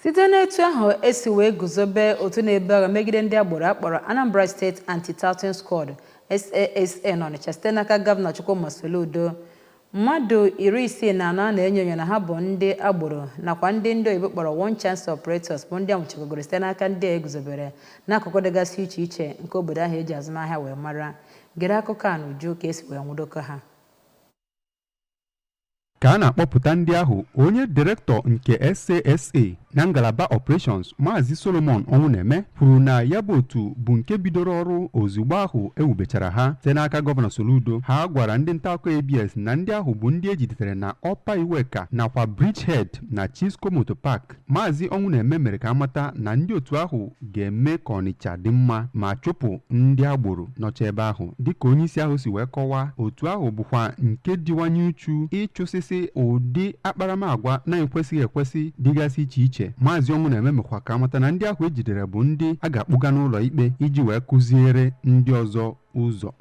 Site n'etu ahụ esi wee guzobe otu na-ebu agha megide ndị agboro akpọrọ Anambra State Anti-Touting Squad, SASA, n'Ọnịcha site n'aka Gọvanọ Chukwuma Soludo, mmadụ 64 a na-enyo enyo na ha bụ ndị agboro nakwa ndị oyibo kpọrọ One Chance Operators bụ ndị anwụchikọgoro site n'aka ndị a eguzobere n'akụkụ dịgasị iche iche nke obodo ahụ eji azụmahịa wee mara. Gere akụkọ a n'uju ka esi wee nwụdokọ ha. Ka a na-akpọpụta ndị ahụ, onye direktọ nke SASA na ngalaba Operations, Maazị Solomon Ọnwụneme, kwuru na ya bụ otu bụ nke bidoro ọrụ ozugbo ahụ ewubechara ha site n'aka Gọvanọ Soludo. Ha gwara ndị nta akụkọ ABS na ndị ahụ bụ ndị ejidere na Upper Iweka nakwa Bridgehead na Chisco Motor Park. Maazị Ọnwụneme mere ka amata na ndị otu ahụ ga-eme ka Ọnịcha dị mma ma chụpụ ndị agboro nọcha ebe ahụ. Dịka onyeisi ahụ si wee kọwaa, otu ahụ bụkwa nke dịwanye uchu ịchụsịsị ụdị akparamagwa na-ekwesịghị ekwesị dịgasị iche iche. Maazị Ọnwụneme mekwa ka amata na ndị ahụ ejidere bụ ndị a ga-akpụga n'ụlọ ikpe iji wee kụziere ndị ọzọ ụzọ.